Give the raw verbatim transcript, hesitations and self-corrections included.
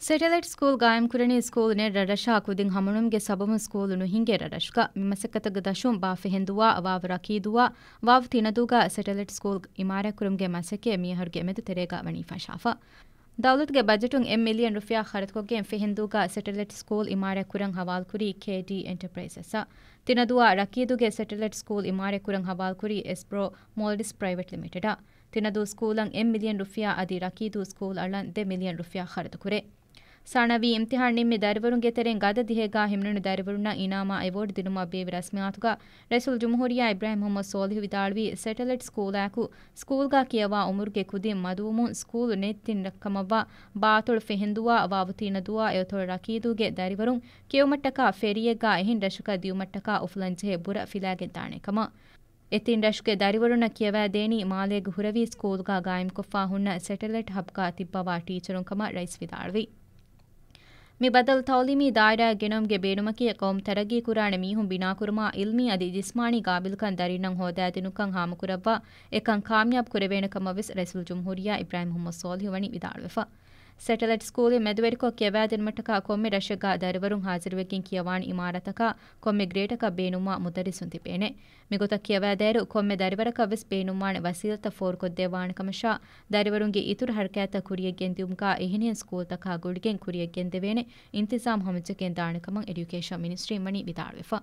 ސެޓެލައިޓް ސްކޫލް ގާއިމްކުރަނީ ސްކޫލް ނެތް ރަށްރަށާ ކުދިން ހަމަނުވުމުގެ ސަބަބުން ސްކޫލް ނުހިނގޭ ރަށްރަށުގަ. މި މަސައްކަތުގެ ދަށުން ބާ ފެހެންދޫއާ ވާވު ރަކީދޫއާ ވާވު ތިނަދޫގަ ސެޓެލައިޓް ސްކޫލް އިމާރާތްކުރުމުގެ މަސައްކަތް މިއަހަރުގެ މެދު ތެރޭގަ ވަނީ ފަށާފަ. ދައުލަތުގެ ބަޖެޓުން އެއް މިލިއަން ރުފިޔާ ޚަރަދުކޮށްގެން ފެހެންދޫގަ ސެޓެލައިޓް ސްކޫލް އިމާރާތްކުރަން ހަވާލުކުރީ ކޭޑީ އެންޓަޕްރައިޒަސްއަށް. ތިނަދޫއާ ރަކީދޫގެ ސެޓެލައިޓް ސްކޫލް އިމާރާތްކުރަން ހަވާލުކުރީ އެސްބްރޯ މޯލްޑިސް ޕްރައިވެޓް ލިމިޓެޑަށް. ތިނަދޫ ސްކޫލަށް އެއް މިލިއަން ރުފިޔާ އަދި ރަކީދޫ ސްކޫލް އަޅަން ދެ މިލިއަން ރުފިޔާ ޚަރަދުކުރޭ. ސާނަވީ އިމްތިހާން ނިންމި ދަރިވަރުންގެ ތެރެއިން ގަދަ ދިހައިގާ ހިމެނުނު ދަރިވަރުންނަށް އިނާމާ އެވޯޑް ދިނުމަށް ބޭއްވި ރަސްމިއްޔާތުގަ ރައީސުލްޖުމްހޫރިއްޔާ އިބްރާހިމް މުޙައްމަދު ސޯލިހު ވިދާޅުވީ، ސެޓެލައިޓް ސްކޫލާއެކު ސްކޫލްގަ ކިޔަވާ އުމުރުގެ ކުދިން މަދުވުމުން ސްކޫލް ނެތް ތިން ރަށްކަމަށްވާ ބާ އަތޮޅު ފެހެންދޫއާ ވާވު ތިނަދޫއާ އެއަތޮޅު ރަކީދޫގެ ދަރިވަރުން ކިޔެވުމަށްޓަކާ ފެރީއެއްގަ އެހެން ރަށަކަށް ދިޔުމަށްޓަކާ އުފުލަންޖެހޭ ބުރަ ފިލާގެން ދާނެ ކަމަށް. އެ ތިން ރަށުގެ ދަރިވަރުންނަށް ކިޔަވައިދޭނީ މާލޭގެ ހުރަވީ ސްކޫލްގަ ގާއިމްކޮށްފަ ހުންނަ ސެޓެލައިޓް ހަބްގަ ތިއްބަވާ ޓީޗަރުން ކަމަށް ރައީސް ވިދާޅުވި. މި ބަދަލު ތައުލީމީ ދާއިރާއަށް ގެނައުމުގެ ބޭނުމަކީ ޤައުމު ތަރައްގީ ކުރާނެ މީހުން ބިނާކުރުމާ، ޢިލްމީ އަދި ޖިސްމާނީ ގާބިލްކަން ދަރިންނަށް ހޯދައިދިނުންކަން ހާމަކުރައްވާ، އެކަން ކާމިޔާބު ކުރެވޭނެ ކަމަށް ވެސް ރައީސުލްޖުމްހޫރިއްޔާ އިބްރާހިމް މުޙައްމަދު ސޯލިހު ވަނީ ވިދާޅުވެފަ. ސެޓެލައިޓް ސްކޫލް މެދުވެރިކޮށް ކިޔަވައިދިނުމަށްޓަކާ ކޮންމެ ރަށެއްގަ ދަރިވަރުން ހާޒިރުވެގެން ކިޔަވާނެ އިމާރާތަކާ ކޮންމެ ގްރޭޑަކަށް ބޭނުންވާ މުދައްރިސުން ތިބޭނެ. މިގޮތަށް ކިޔަވައިދާއިރު ކޮންމެ ދަރިވަރަކަށް ވެސް ބޭނުންވާނެ ވަސީލަތްތައް ފޯރުކޮށްދެއްވާނެ ކަމަށާ، ދަރިވަރުންގެ އިތުރު ހަރަކާތްތައް ކުރިޔަށްގެންދިއުމުގަ އެހެނިހެން ސްކޫލްތަކާ ގުޅިގެން ކުރިޔަށްގެންދެވޭނެ އިންތިޒާމް ހަމަޖެއްގެން ދާނެ ކަމަށް އެޑިއުކޭޝަން މިނިސްޓްރީން ވަނީ ވިދާޅުވެފަ.